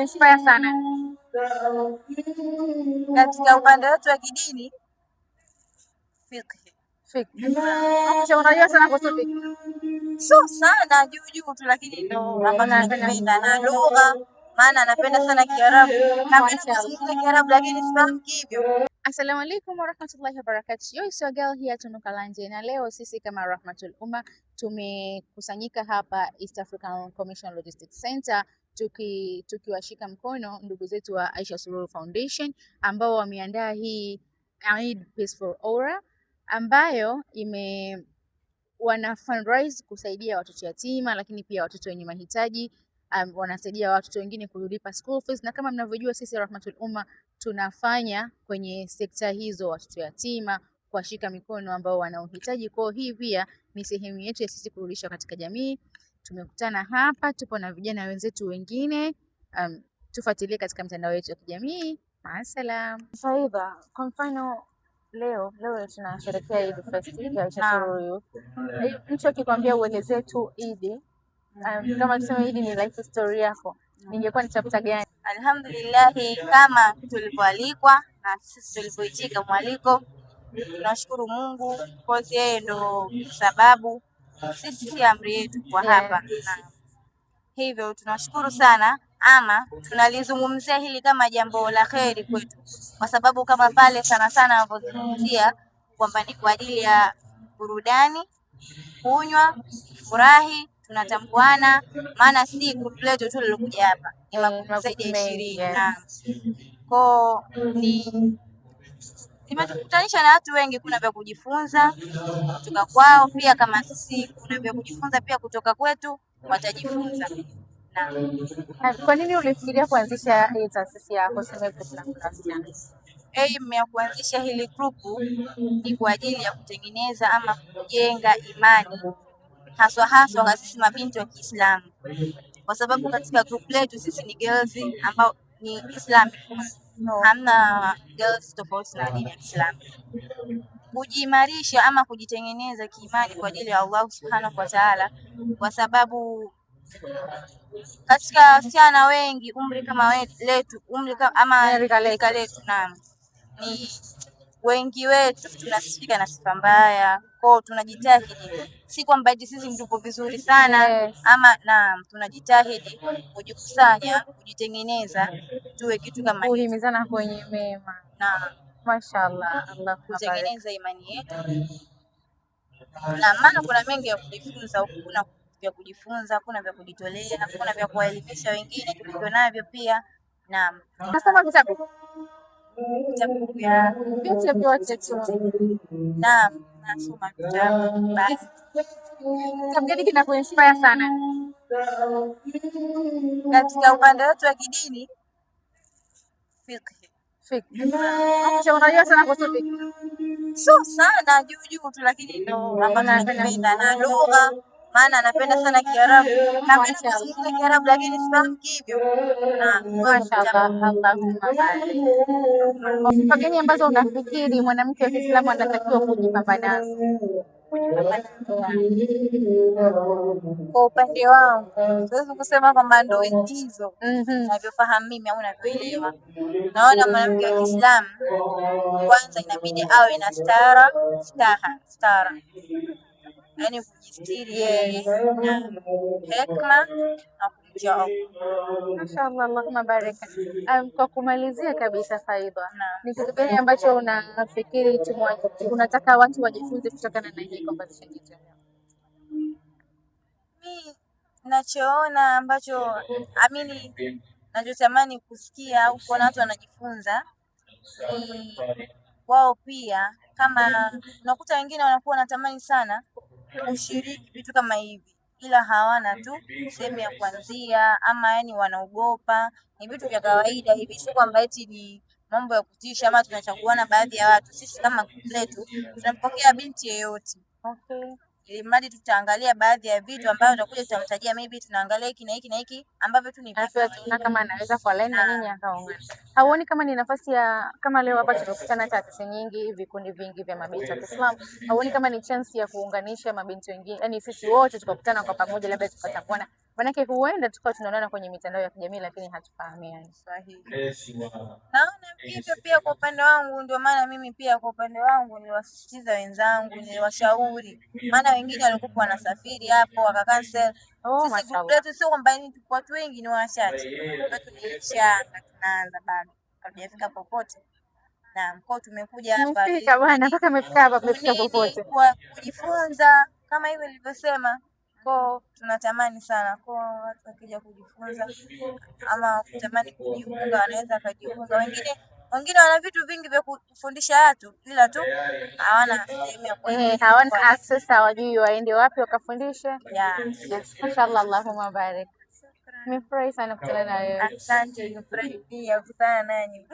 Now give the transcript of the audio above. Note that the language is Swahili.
Inspire sana Katika upande wetu wa kidini, fiqh. Fiqh. Unajua sana kuhusu fiqh? Sio sana, juu juu tu, lakini ndo ambacho nakipenda na lugha, maana napenda sana Kiarabu, napenda kuzungumza Kiarabu lakini sifahamu hivyo. Assalamu alaikum warahmatullahi wabarakatuh. Yo, it's your girl here Tunu Kalanje, na leo sisi kama Rahmatul Umma tumekusanyika hapa East African Commission Logistics Center tukiwashika mkono ndugu zetu wa Aisha Suluhu Foundation ambao wameandaa hii Eid Peaceful Aura ambayo wana fundraise kusaidia watoto yatima, lakini pia watoto wenye mahitaji. Wanasaidia watoto wengine kulipa school fees, na kama mnavyojua sisi Rahmatul Umma tunafanya kwenye sekta hizo, watoto yatima, kuwashika mikono ambao wana uhitaji. Kwa hii pia ni sehemu yetu ya sisi kurudisha katika jamii. Tumekutana hapa, tupo na vijana wenzetu wengine. Tufuatilie katika mitandao yetu ya kijamii. Maasalam. Faida, kwa mfano leo tunasherehekea Eid Fest ya Aisha Suluhu. Mtu akikwambia uelezee tu Eid, kama tuseme Eid ni life story yako, ningekuwa ni chapter gani? Alhamdulillah, kama tulivyoalikwa na sisi tulivyoitika mwaliko, tunashukuru Mungu kwa yeye ndo sababu, sisi si amri yetu kwa hapa. Hivyo tunashukuru sana, ama tunalizungumzia hili kama jambo la kheri kwetu, kwa sababu kama pale sana sana wanavyozungumzia kwamba ni kwa ajili ya burudani, kunywa, furahi, tunatambuana, maana si group letu tu lilokuja hapa, ni makundi zaidi ya 20. Ko ni imetukutanisha na watu wengi, kuna vya kujifunza kutoka kwao, pia kama sisi kuna vya kujifunza pia kutoka kwetu, watajifunza. Na kwa nini ulifikiria kuanzisha hii taasisi yako? Aim ya kuanzisha hili grupu ni kwa ajili ya kutengeneza ama kujenga imani haswa haswa kwa sisi mabinti wa Kiislamu, kwa sababu katika group letu sisi ni girls ambao ni Islamic, hamna girls tofauti na dini ya Kiislamu. Kujiimarisha ama kujitengeneza kiimani kwa ajili ya Allah Subhanahu wa Ta'ala, kwa sababu katika wasichana wengi umri kama letu, umri kama ama rika letu, naam, ni wengi wetu tunasifika na sifa mbaya, kwao tunajitahidi, si kwamba eti sisi tupo vizuri sana ama, naam, tunajitahidi kujikusanya, kujitengeneza tuwe kitu kama hicho, kuhimizana kwenye mema. Naam, Mashaallah, Allah kutengeneza imani yetu, na maana kuna mengi ya kujifunza huku, kuna vya kujifunza, kuna vya kujitolea, kuna vya kuwaelimisha wengine tulivyo navyo pia. Naam. Nasoma vitabu? Vitabu vya vyote vyote tu. Naam, nasoma vitabu baadhi. Kitabu gani kinakuinspire sana? Katika upande wetu wa kidini, fiqh. Fiqh. Unajua sana kuhusu fiqh? Sio sana, juu juu tu, lakini ndo ambacho nakipenda na lugha, maana napenda sana Kiarabu, napenda kuzungumza Kiarabu lakini sifahamu hivyo. Mashaallah, Allahumma barik. Sifa gani ambazo unafikiri mwanamke wa Kiislamu anatakiwa kujipamba nazo? Kwa upande wangu siwezi kusema kwamba ndo hizo ninavyofahamu mimi au ninavyoelewa. Naona mwanamke wa Kiislamu kwanza inabidi awe na stara, staha, stara, yaani kujistiri yeye na hekma na kumcha Allah. Mashaallah, Allahumma barik. Kwa kumalizia kabisa, Faida, ni kitu gani ambacho unafikiri unataka watu wajifunze kutokana na hii conversation yetu leo? Mimi nachoona ambacho amini nachotamani kusikia au kuona watu wanajifunza ni wao pia, kama unakuta wengine wanakuwa wanatamani sana kushiriki vitu kama hivi, ila hawana tu sehemu ya kuanzia, ama yani wanaogopa. Ni vitu vya kawaida hivi, si kwamba eti ni mambo ya kutisha ama tunachaguana baadhi ya watu. Sisi kama group letu tunampokea binti yeyote. Ili mradi tutaangalia baadhi ya vitu ambavyo tutakuja tutamtajia, maybe tunaangalia hiki na hiki na hiki ambavyo tu ni vya Alafu tunaona kawaida. kama anaweza kwa line na Na nyinyi akaungana. Hauoni kama ni nafasi ya kama leo hapa tumekutana taasisi nyingi, vikundi vingi vya mabinti wa Kiislamu, hauoni kama ni chance ya kuunganisha mabinti wengine, yani sisi wote tukakutana kwa pamoja, labda tukatambuana? Manake huenda tukawa tunaonana kwenye mitandao ya kijamii lakini hatufahamiani. Sahihi. Naona hivyo pia kwa upande wangu, ndio maana mimi pia kwa upande wangu niliwasisitiza wenzangu, niliwashauri, maana wengine walikuwa wanasafiri hapo wakakansel. Oh, Sisi group mashallah. letu sio kwamba ni watu wengi, ni wachache, group letu ni changa, tunaanza bado, hatujafika popote. Naam, kwa tumekuja hapa ili Mmefika bwana, mpaka mmefika hapa, mmefika kunini, popote. kwa kujifunza kama hivyo nilivyosema, ko tunatamani sana ko watu wakija kujifunza ama kutamani kujiunga wanaweza wakajiunga. Wengine wana vitu vingi vya kufundisha watu, ila tu hawana sehemu ya Eh, kuanzia hawana kwa access, hawajui waende wapi wakafundishe. yes. Yes, mashallah, Allahumma barik. Shukran. Nimefurahi sana kukutana na wewe. Asante, nimefurahi pia kukutana nanyi.